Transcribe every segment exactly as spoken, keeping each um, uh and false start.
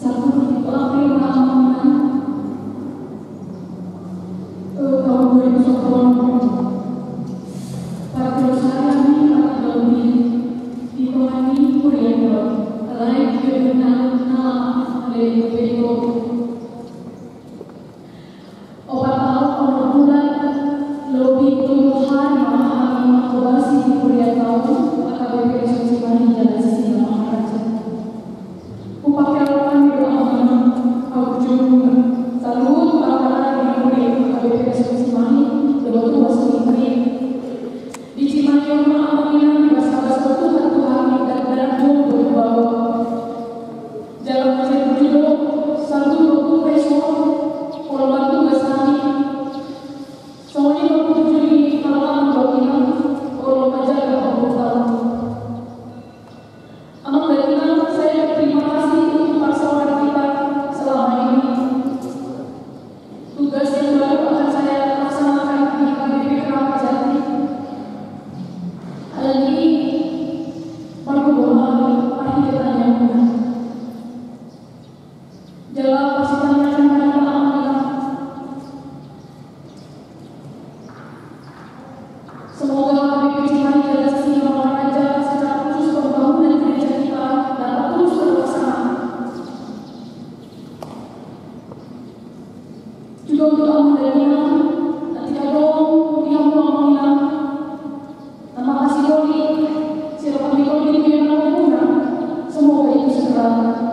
Sabtu, pitu April, malam, malam. Eh, tahun dua ribu sepuluh. Pardosa hami, pardosa hami. Di tonga ni huria on. Alai di gedung na, na, na, na, na, Opat taon onom bulan, lobi tolu hali ma hami manghobasi di huriata on, H K B P Desa Cimahi, Jalan Sisingamangaraja. Hupangke hami do amang inang, hujung saluhut parhalado di huria H K B P Desa Cimahi, dohot ruas ni huria. Di Cimahi on ma amang inang dibasabas Tuhan tu hami, dakdanak jombo di baoa. Jala mansai tujuh do, Sabtu dua puluh Mei, olo mantugas hami. Songon i dua puluh tujuh ni halaman dua puluh lima, olo manjaga pambukaan. Amang dan inang, saya berterima kasih untuk persaudara kita selama ini. Tugas yang baru akan saya laksanakan di H K B P Keramat Jati. Alani i, margogo ma hami parhitean ni amang inang. Jala parsitangiangan ma hita amang inang. Semoga H K B P Cimahi Jalan Sisingamangaraja secara khusus pembangunan gereja kita dapat terus terlaksana. Juga untuk amang dan inang, na tinggal dong di hamu amang inang. Na manghasilhon i, sirap hami tolu di na manghasilhon, semoga itu segera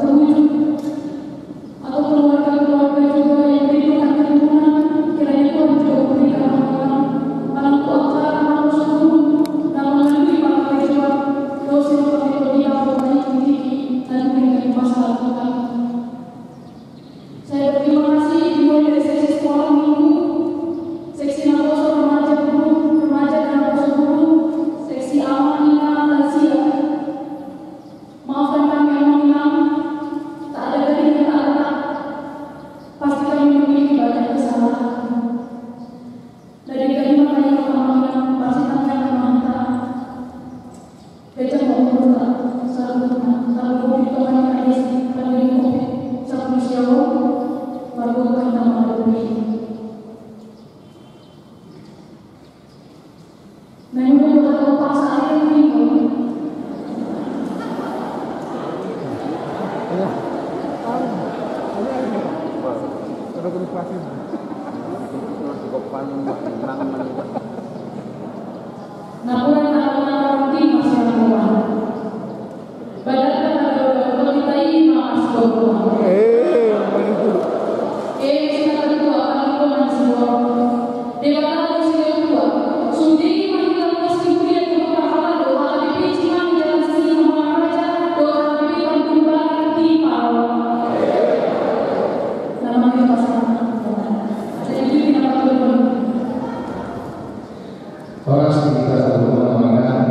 terwujud. Atau keluarga-keluarga juga yang merindukan keturunan, kiranya Tuhan juga memberikan amang inang. Anak tua, anak tua, na mangandui, anak tua, dosa yang kami tolong, tidak perlu lagi, nanti dengan masalah Tuhan. Saya berterima kasih dimulai dari seksi sekolah minggu, seksi naposo remaja guru, remaja dan naposo guru, seksi ama, ina, lansia. Maafkan kami amang inang, tak ada gading yang tak retak. Pasti kami memiliki banyak kesalahan. Dari tadi makanya amang inang, pasti tangan amang inang. Baca pamungkasna, saluhutna, tarlumobi di tonga ni pandemi covid sampulu sia on, margogo hita mangadopi. Naeng do hata paksa aja yang tinggal. Napuran anak-anak orang timur siapa? Badan kata dodo kita ini masih dodo. Eh, mana itu? Eh, kita ketua kami pun masih dodo. Debata do sinatua, sude ma hita ruas ni huria tu parhalado, H K B P Cimahi Jalan Sisingamangaraja, dohot H K B P Partumbaran di Paro. Nama kita sama. Jadi kita patut. Horas di hita saluhutna amang inang.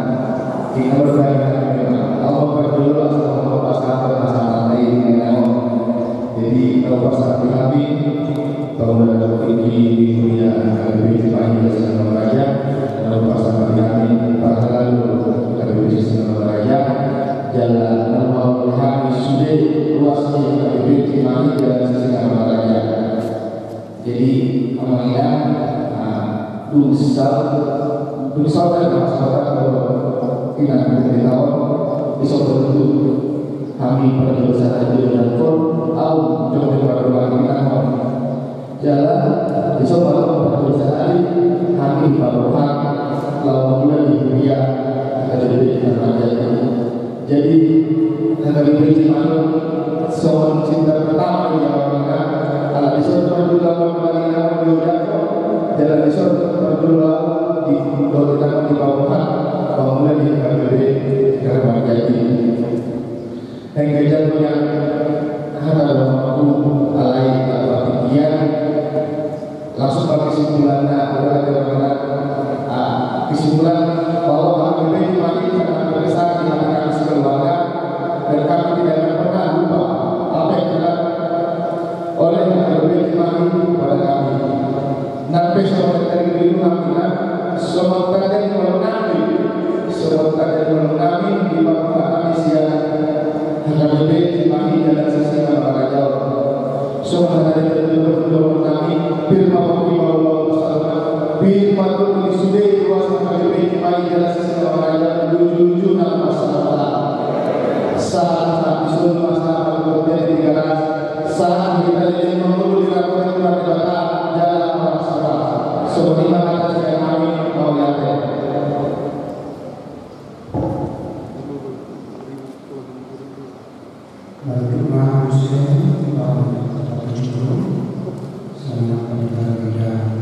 Hita berbahagia. Ampun parjolo langsung mau pasangan pasangan lagi di Medan. Jadi, tahu pasangan di kami, tahu dari tinggi di dunia, ada di Jepang, di Sisingamangaraja, tahu pasangan di kami, parhalado, ada di Sisingamangaraja, jala nama kami sude ruas ni H K B P Cimahi Jalan Sisingamangaraja. Jadi, amang inang, nah, dung sal, dung sal dari masyarakat, kalau inang dari tahun, bisa beruntung. Hami parjolo sahali diojak ho, ahu jolo parjolo hami nangkok. Jala, dison ma parjolo sahali, hami parrohak, laho mangula di huria, H K B P Keramat Jati. Jadi, H K B P Cimahi, songon cinta pertama di awalna, ala dison parjolo hami diojak ho, jala dison parjolo di, di parrohak, mangula di H K B P Keramat Jati. Hengge jatuhnya hata dohononku alai tanpa pikiran. Langsung pakai kesimpulanna, adalah karena, ah, kesimpulan bahwa H K B P Cimahi sangat berkesan di hati kami sekeluarga dan kami tidak akan pernah lupa apa yang telah oleh H K B P Cimahi kepada kami. Nang pe songon na tarida ni rohanami, songon na tarida ni rohanami, songon na tarida ni rohanami di parrohahon nami sian H K B P Cimahi Jalan Sisingamangaraja on. Songon na tarida ni rohanami, pir ma pongki marulaon pasahaton, pir ma tondi ni sude ruas H K B P Cimahi Jalan Sisingamangaraja, luju-luju nang pasahaton. Sahat-sahat di solu pasahaton di Tigaras. Sahat hita di leleng mangolu di rangkup Tuhan Debata jala horas-horas. Songon i ma hata sian hami, mauliate. Baik, terima kasih. Selamat berjalan.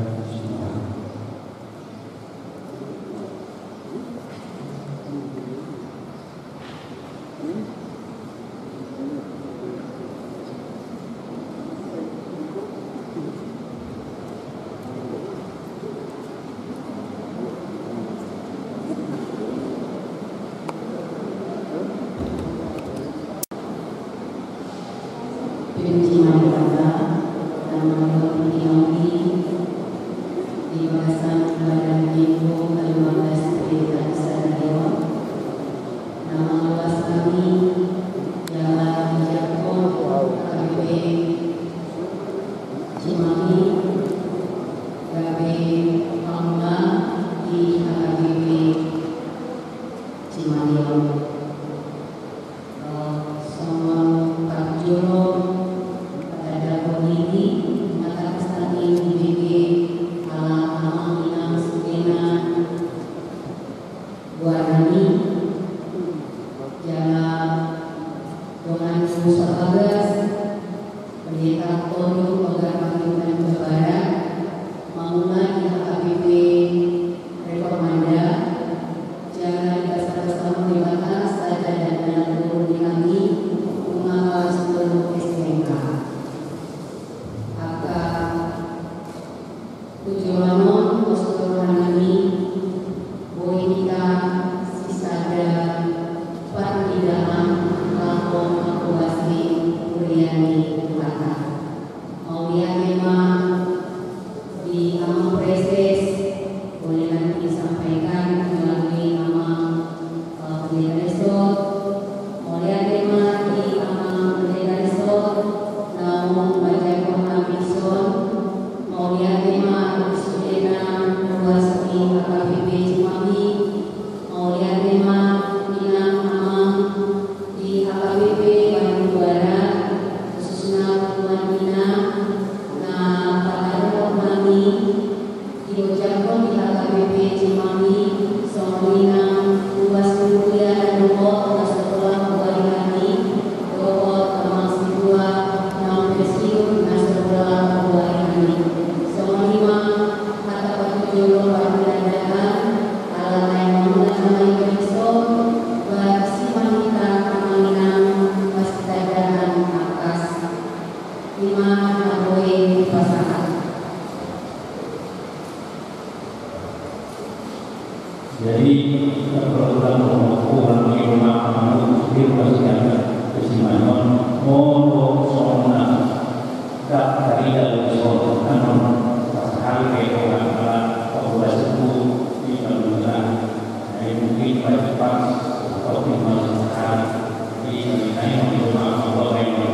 Pinuji ma Debata, na mangulahon tingki on i di bagasan Badan Tempo kalima belas T P T sadari on, na mangaluas hami jala manjangkon H K B P Cimahi gabe pangula di H K B P Cimahi on. Eh, songon parjolo, tanda bongi na tangkas nangkin dibege ala amang inang sudena goarna i, jala dongan sabagas, Pendeta Antonio Togar Mangkuban Jabara, mangula di H K B P Reformanda, jala di basa-basa ni Debata sada dan na turun di hami, nunga mauas tolu S M K. Angka tu joloan on, pos tu rohanami, boi hita sisada parnidaan laho mangkobasi huria ni Tuhanta. Mauliate ma di Amang Praeses, boleh nanti disampaikan melalui Amang, eh, Pendeta Resort. Mauliate ma di Amang Pendeta Resort naung manjangkon hami dison. Mauliate ma di sudena ruas ni H K B P Cimahi. Mauliate ma inang amang di H K B P Bandung Barat, khususna Tuan Inang, na pataruhon hami, diojak ho di H K B P Cimahi, songon i nang ruas ni huria na dohot na so pola mambuat hami, dohot amang sintua naung pensiun na so pola mambuat hami. Songon i ma hata patujolo parnidaan, ala naeng mangula na mangihut dison, barisi ma hita amang inang, pasitandaan tangkas. I ma na boi dipasahat. Jadi, perlu tahu bahwa orang yang mengatakan itu pasti ada kesimpulan. Mohon songon na, tak tadi ada usul, namun pasal itu adalah pembuat itu di dalam negara. Jadi, mungkin pada pas atau di masa sekarang, jadi, saya minta maaf, Allah yang